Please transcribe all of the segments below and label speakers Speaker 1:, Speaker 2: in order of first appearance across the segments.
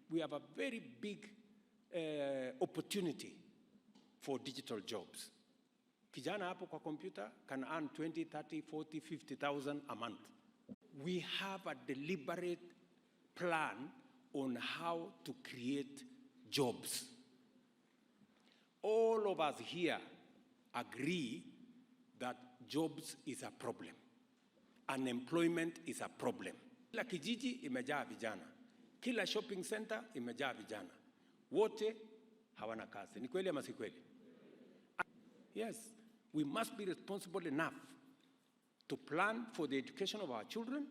Speaker 1: We have a very big opportunity for digital jobs. Kijana hapo kwa computer can earn 20, 30, 40, 50,000 a month. We have a deliberate plan on how to create jobs. All of us here agree that jobs is a problem. Unemployment is a problem. Kila kijiji imejaa vijana, kila shopping center imejaa vijana, wote hawana kazi. Ni kweli ama si kweli? Yes, we must be responsible enough to plan for the education of our children,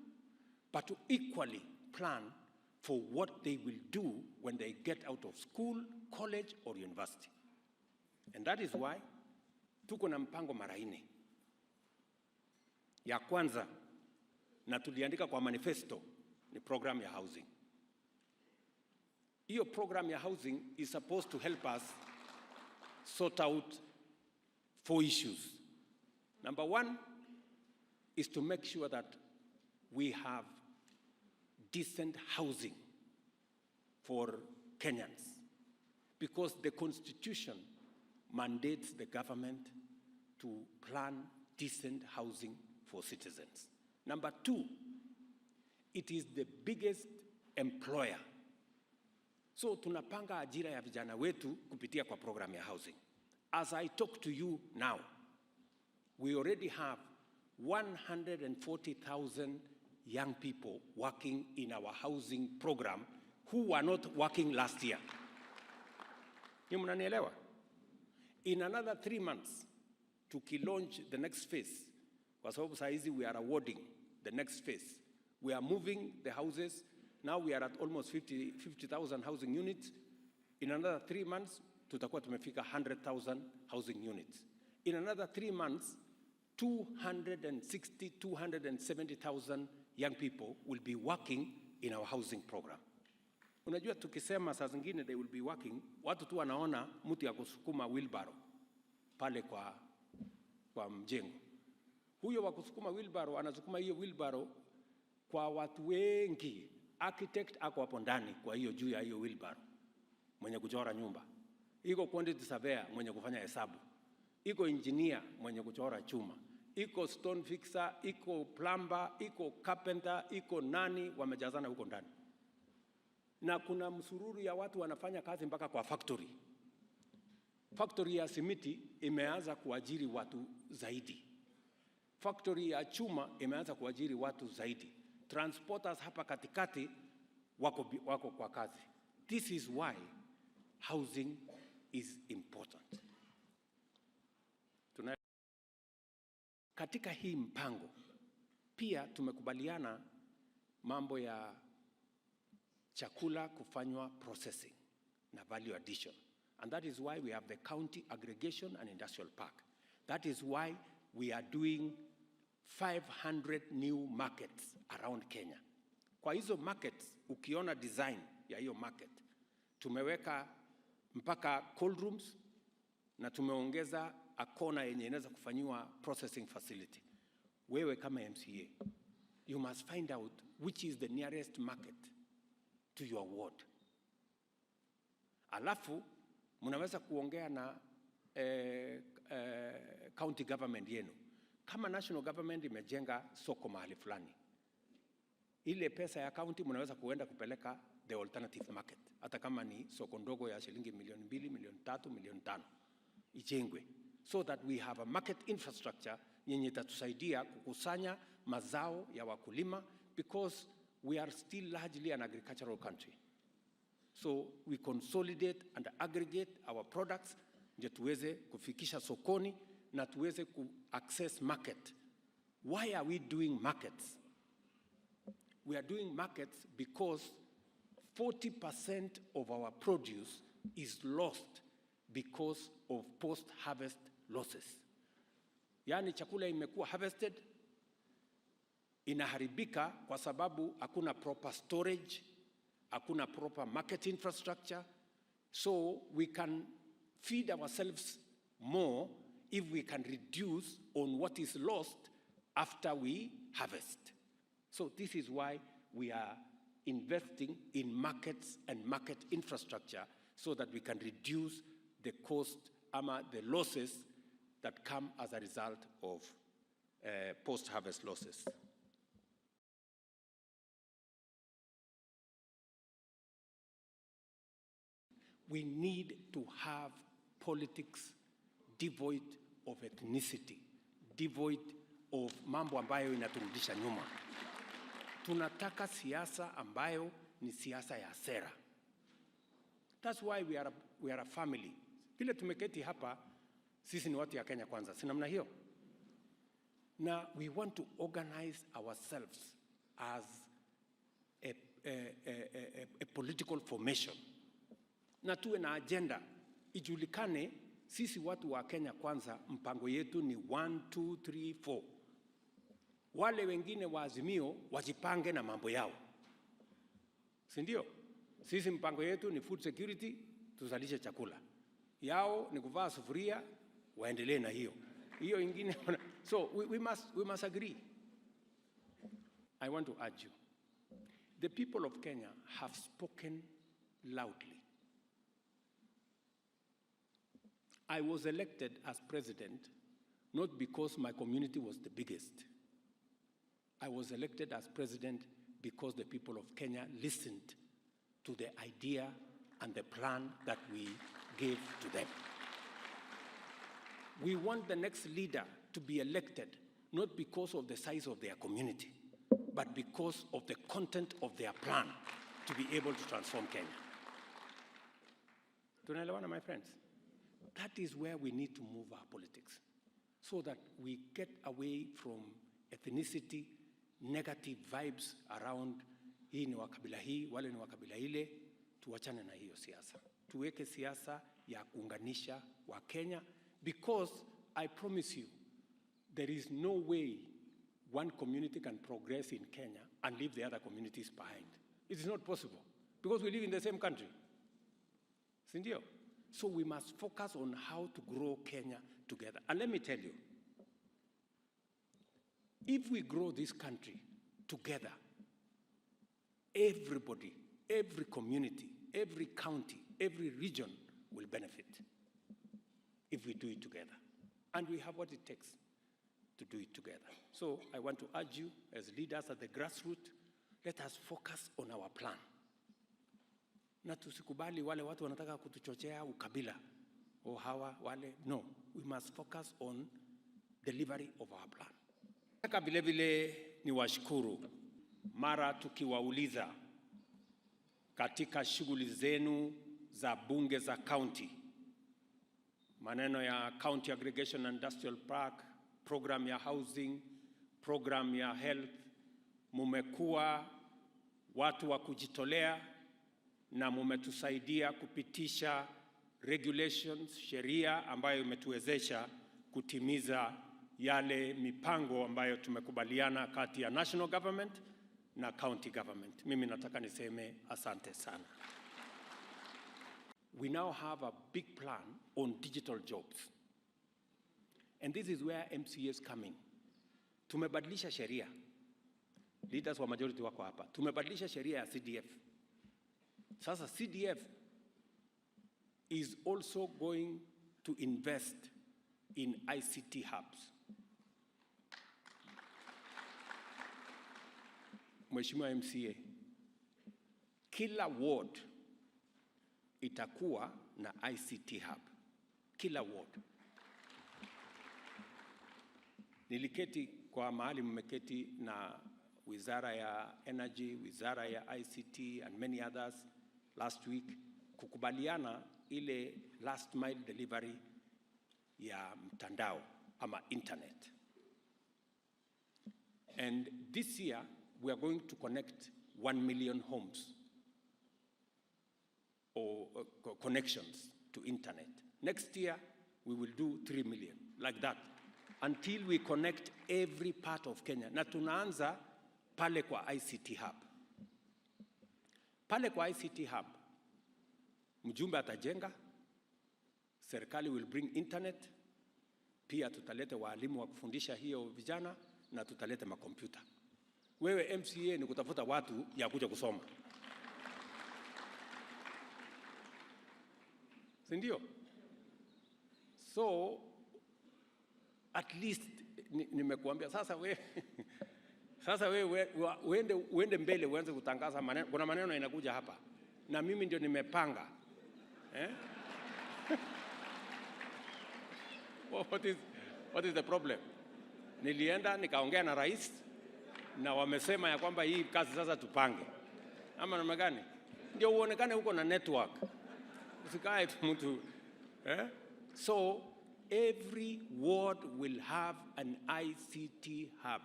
Speaker 1: but to equally plan for what they will do when they get out of school, college or university. And that is why tuko na mpango mara nne. Ya kwanza, na tuliandika kwa manifesto, ni program ya housing. Hiyo program ya housing is supposed to help us sort out four issues. Number one is to make sure that we have decent housing for Kenyans, because the Constitution mandates the government to plan decent housing for citizens. Number two, it is the biggest employer. So tunapanga ajira ya vijana wetu kupitia kwa program ya housing. As I talk to you now, we already have 140,000 young people working in our housing program who were not working last year. Ni mnanielewa? In another 3 months, tukilaunch the next phase, kwa sababu saa hizi we are awarding the next phase. We are moving the houses. Now we are at almost 50 50,000 housing units. In another 3 months, tutakuwa tumefika 100,000 housing units. In another 3 months, 260, 270,000 young people will be working in our housing program. Unajua tukisema saa zingine they will be working, watu tu wanaona mtu ya kusukuma wheelbarrow pale kwa mjengo. Huyo wa kusukuma wheelbarrow anasukuma hiyo wheelbarrow kwa watu wengi. Architect ako hapo ndani, kwa hiyo juu ya hiyo wheelbarrow, mwenye kuchora nyumba. Iko quantity surveyor mwenye kufanya hesabu, iko engineer mwenye kuchora chuma, iko stone fixer, iko plumber, iko carpenter, iko nani, wamejazana huko ndani, na kuna msururu ya watu wanafanya kazi mpaka kwa factory. Factory ya simiti imeanza kuajiri watu zaidi. Factory ya chuma imeanza kuajiri watu zaidi. Transporters hapa katikati wako kwa kazi. This is why housing is important. Katika hii mpango pia tumekubaliana mambo ya chakula kufanywa processing na value addition. And that is why we have the county aggregation and industrial park. That is why we are doing 500 new markets around Kenya. Kwa hizo markets, ukiona design ya hiyo market, tumeweka mpaka cold rooms na tumeongeza a corner yenye inaweza kufanyiwa processing facility. Wewe kama MCA, you must find out which is the nearest market to your ward. Alafu mnaweza kuongea na county government yenu. Kama national government imejenga soko mahali fulani, ile pesa ya county mnaweza kuenda kupeleka the alternative market, hata kama ni soko ndogo ya shilingi milioni 2, milioni 3, milioni 5 ijengwe, so that we have a market infrastructure yenye itatusaidia kukusanya mazao ya wakulima, because we are still largely an agricultural country. So we consolidate and aggregate our products ndio tuweze kufikisha sokoni na tuweze ku access market. Why are we doing markets? We are doing markets because 40% of our produce is lost because of post-harvest losses. Yaani chakula imekuwa harvested, inaharibika kwa sababu hakuna proper storage, hakuna proper market infrastructure. So we can feed ourselves more if we can reduce on what is lost after we harvest. So this is why we are investing in markets and market infrastructure so that we can reduce the cost ama the losses that come as a result of post-harvest losses. We need to have politics devoid of ethnicity, devoid of mambo ambayo inaturudisha nyuma. Tunataka siasa ambayo ni siasa ya sera. That's why we are a family. Vile tumeketi hapa, sisi ni watu ya Kenya Kwanza, si namna hiyo? Na we want to organize ourselves as a political formation, na tuwe na agenda ijulikane, sisi watu wa Kenya Kwanza, mpango yetu ni 1 2 3 4. Wale wengine wa Azimio wajipange na mambo yao, si ndio? Sisi mpango yetu ni food security, tuzalishe chakula. Yao ni kuvaa sufuria, waendelee na hiyo hiyo ingine. So we must agree. I want to urge you. The people of Kenya have spoken loudly. I was elected as president not because my community was the biggest. I was elected as president because the people of Kenya listened to the idea and the plan that we gave to them. We want the next leader to be elected not because of the size of their community, but because of the content of their plan to be able to transform Kenya. Tunaelewana, my friends? That is where we need to move our politics so that we get away from ethnicity, negative vibes around hii ni wa kabila hii, wale ni wa kabila ile. Tuachane na hiyo siasa, tuweke siasa ya kuunganisha Wakenya, because I promise you there is no way one community can progress in Kenya and leave the other communities behind. It is not possible because we live in the same country. Si ndio? So we must focus on how to grow Kenya together. And let me tell you, if we grow this country together, everybody, every community, every county, every region will benefit if we do it together. And we have what it takes to do it together. So I want to urge you as leaders at the grassroots, let us focus on our plan. Na tusikubali wale watu wanataka kutuchochea ukabila o hawa wale. No, we must focus on delivery of our plan. Nataka vile vile niwashukuru mara tukiwauliza katika shughuli zenu za bunge za county, maneno ya County Aggregation and Industrial Park, program ya housing, program ya health, mumekuwa watu wa kujitolea na mumetusaidia kupitisha regulations, sheria ambayo imetuwezesha kutimiza yale mipango ambayo tumekubaliana kati ya national government na county government. Mimi nataka niseme asante sana. We now have a big plan on digital jobs. And this is where MCAs come in. Tumebadilisha sheria. Leaders wa majority wako hapa. Tumebadilisha sheria ya CDF. Sasa CDF is also going to invest in ICT hubs. Mheshimiwa MCA, kila ward itakuwa na ICT hub. Kila ward. Niliketi kwa mahali mmeketi na Wizara ya Energy, Wizara ya ICT and many others last week kukubaliana ile last mile delivery ya mtandao ama internet. And this year we are going to connect 1 million homes or connections to internet. Next year we will do 3 million, like that, until we connect every part of Kenya. Na tunaanza pale kwa ICT hub. Pale kwa ICT hub, mjumbe atajenga, serikali will bring internet, pia tutalete walimu wa kufundisha hiyo vijana na tutalete makompyuta. Wewe MCA ni kutafuta watu ya kuja kusoma. Si ndio? So at least nimekuambia sasa we uende mbele uanze kutangaza maneno. Kuna maneno inakuja hapa na mimi ndio nimepanga, eh? What is the problem? Nilienda nikaongea na rais na wamesema ya kwamba hii kazi sasa tupange, ama namna gani? Ndio uonekane huko na network, usikae tu mtu, eh? So every ward will have an ICT hub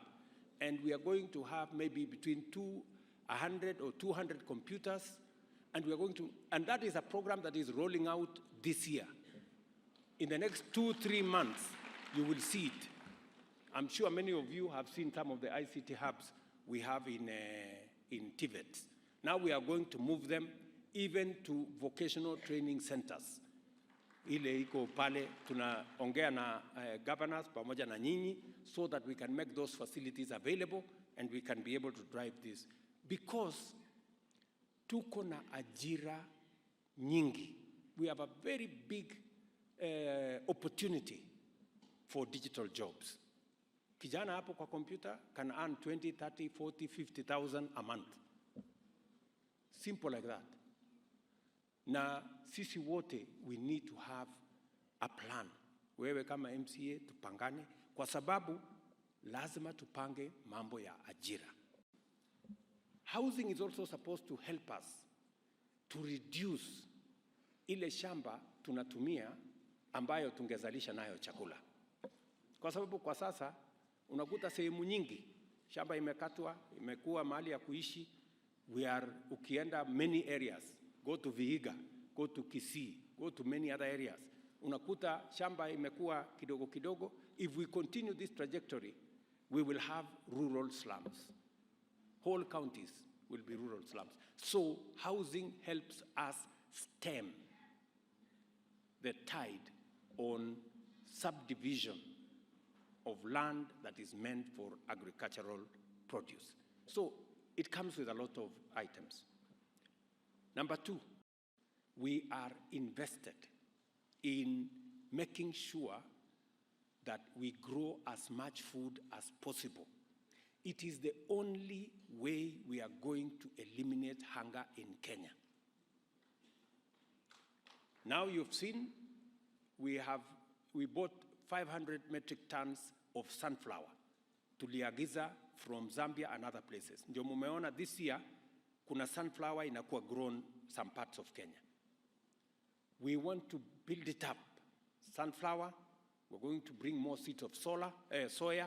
Speaker 1: and we are going to have maybe between 100 or 200 computers, and we are going to and that is a program that is rolling out this year. In the next 2, 3 months, you will see it. I'm sure many of you have seen some of the ICT hubs we have in TVET. Now we are going to move them even to vocational training centers. Ile iko pale, tunaongea na governors pamoja na nyinyi so that we can make those facilities available and we can be able to drive this, because tuko na ajira nyingi. We have a very big opportunity for digital jobs. Kijana hapo kwa computer can earn 20, 30, 40, 50,000 a month. Simple like that. Na sisi wote, we need to have a plan. Wewe kama MCA, tupangane kwa sababu lazima tupange mambo ya ajira. Housing is also supposed to help us to reduce ile shamba tunatumia ambayo tungezalisha nayo chakula, kwa sababu kwa sasa unakuta sehemu nyingi shamba imekatwa, imekuwa mahali ya kuishi. We are ukienda many areas, go to Vihiga, go to Kisii, go to many other areas, unakuta shamba imekuwa kidogo kidogo. If we continue this trajectory, we will have rural slums. Whole counties will be rural slums. So housing helps us stem the tide on subdivision of land that is meant for agricultural produce. So it comes with a lot of items. Number two, we are invested in making sure that we grow as much food as possible. It is the only way we are going to eliminate hunger in Kenya. Now you've seen we bought 500 metric tons of sunflower. Tuliagiza from Zambia and other places. Ndio mumeona this year kuna sunflower inakuwa grown some parts of Kenya. We want to build it up. Sunflower, we're going to bring more seeds of soya,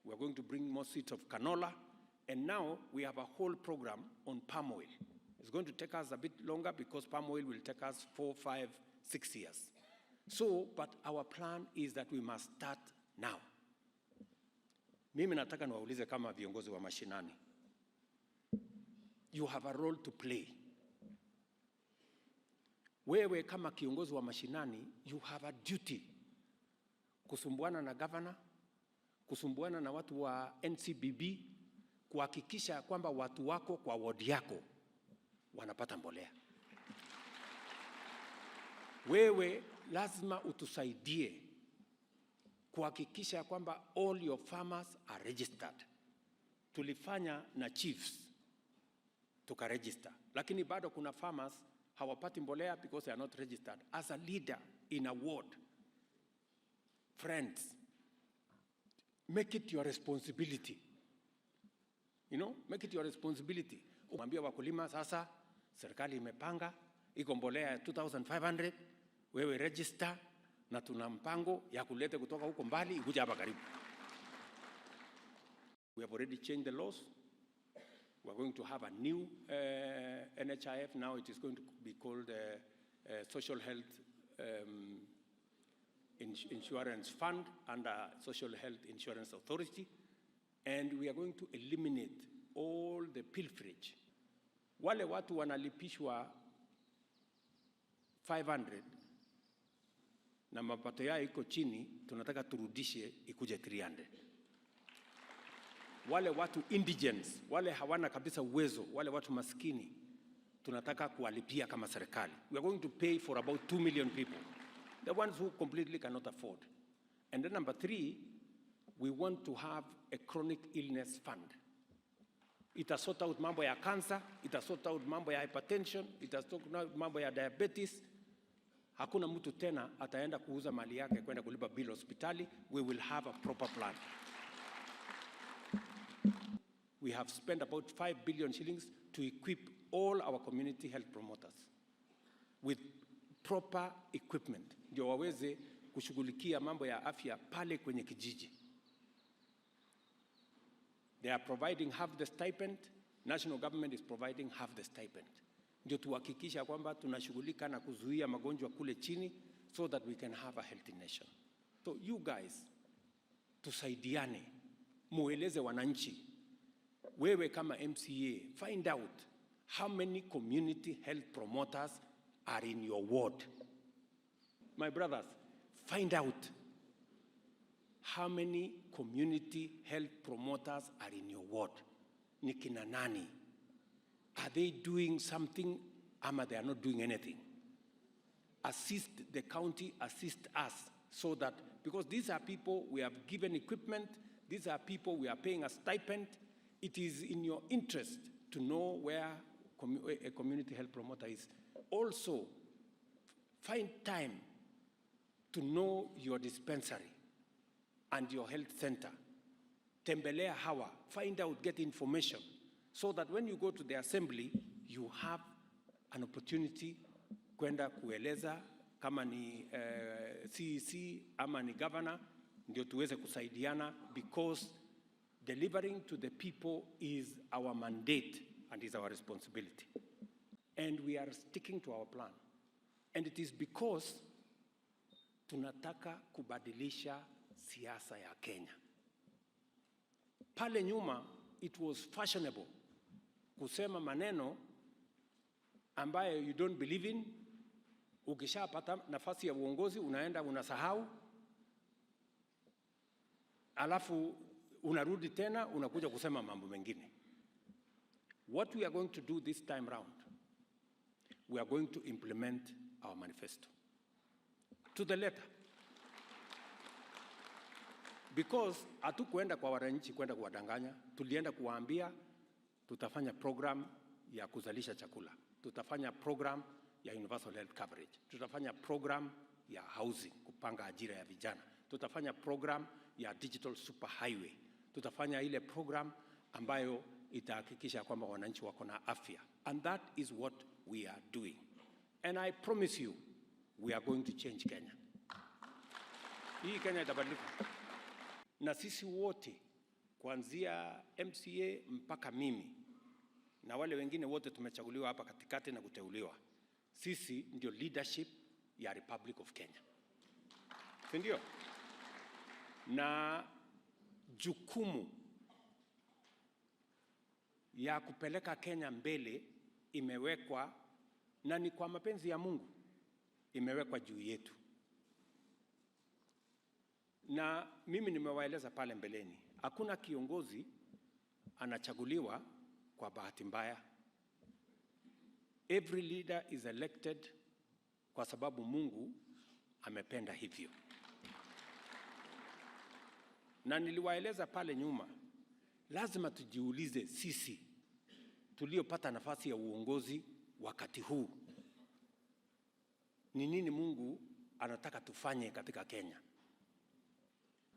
Speaker 1: we're going to bring more seeds of canola, and now we have a whole program on palm oil. It's going to take us a bit longer because palm oil will take us 4, 5, 6 years. So, but our plan is that we must start now. Mimi nataka niwaulize kama viongozi wa mashinani. You have a role to play. Wewe kama kiongozi wa mashinani, you have a duty kusumbuana na governor, kusumbuana na watu wa NCBB, kuhakikisha kwamba watu wako kwa wodi yako wanapata mbolea. Wewe lazima utusaidie kuhakikisha kwamba all your farmers are registered. Tulifanya na chiefs tukaregister, lakini bado kuna farmers hawapati mbolea because they are not registered. As a leader in a ward, friends, make it your responsibility. Make it your responsibility. Mwambie wakulima sasa, serikali imepanga iko mbolea ya 2500, wewe register, na tuna mpango ya kuleta kutoka huko mbali ikuja hapa karibu. We have already changed the laws. We are going to have a new NHIF. Now it is going to be called Social Health Insurance Fund under Social Health Insurance Authority. And we are going to eliminate all the pilferage. Wale watu wanalipishwa 500 na mapato yao iko chini, tunataka turudishe ikuje 300. Wale watu indigents, wale hawana kabisa uwezo, wale watu maskini Tunataka kuwalipia kama serikali. We are going to pay for about 2 million people, the ones who completely cannot afford. And then number three, we want to have a chronic illness fund. Ita sort out mambo ya cancer, ita sort out mambo ya hypertension, ita sort out mambo ya diabetes. Hakuna mtu tena ataenda kuuza mali yake kwenda kulipa bill hospitali. We will have a proper plan. We have spent about 5 billion shillings to equip all our community health promoters with proper equipment ndio waweze kushughulikia mambo ya afya pale kwenye kijiji. They are providing half the stipend, national government is providing half the stipend. Ndio tuhakikisha kwamba tunashughulika na kuzuia magonjwa kule chini so that we can have a healthy nation. So you guys, tusaidiane, mueleze wananchi. Wewe kama MCA, find out how many community health promoters are in your ward. My brothers, find out how many community health promoters are in your ward. Ni kina nani? Are they doing something ama they are not doing anything? Assist the county, assist us so that, because these are people we have given equipment, these are people we are paying a stipend. It is in your interest to know where a community health promoter is. Also, find time to know your dispensary and your health center. Tembelea hawa, find out, get information, so that when you go to the assembly, you have an opportunity kwenda kueleza kama ni CEC ama ni governor, ndio tuweze kusaidiana, because delivering to the people is our mandate and is our responsibility. And we are sticking to our plan. And it is because tunataka kubadilisha siasa ya Kenya. Pale nyuma it was fashionable kusema maneno ambayo you don't believe in. Ukishapata nafasi ya uongozi, unaenda unasahau, alafu unarudi tena unakuja kusema mambo mengine. What we are going to do this time round, we are going to implement our manifesto to the letter. Because hatukuenda kwa wananchi kwenda kuwadanganya, tulienda kuwaambia tutafanya program ya kuzalisha chakula, tutafanya program ya universal health coverage, tutafanya program ya housing, kupanga ajira ya vijana, tutafanya program ya digital super highway, tutafanya ile program ambayo itahakikisha kwamba wananchi wako na afya. And that is what we are doing. And I promise you, we are going to change Kenya. Hii Kenya itabadilika. Na sisi wote, kuanzia MCA mpaka mimi na wale wengine wote tumechaguliwa hapa katikati na kuteuliwa, sisi ndio leadership ya Republic of Kenya, si ndio? Na jukumu ya kupeleka Kenya mbele imewekwa, na ni kwa mapenzi ya Mungu, imewekwa juu yetu. Na mimi nimewaeleza pale mbeleni, hakuna kiongozi anachaguliwa kwa bahati mbaya. Every leader is elected kwa sababu Mungu amependa hivyo. Na niliwaeleza pale nyuma, lazima tujiulize sisi tuliopata nafasi ya uongozi wakati huu, ni nini Mungu anataka tufanye katika Kenya?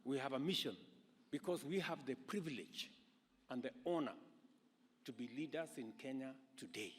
Speaker 1: We have a mission because we have the privilege and the honor to be leaders in Kenya today.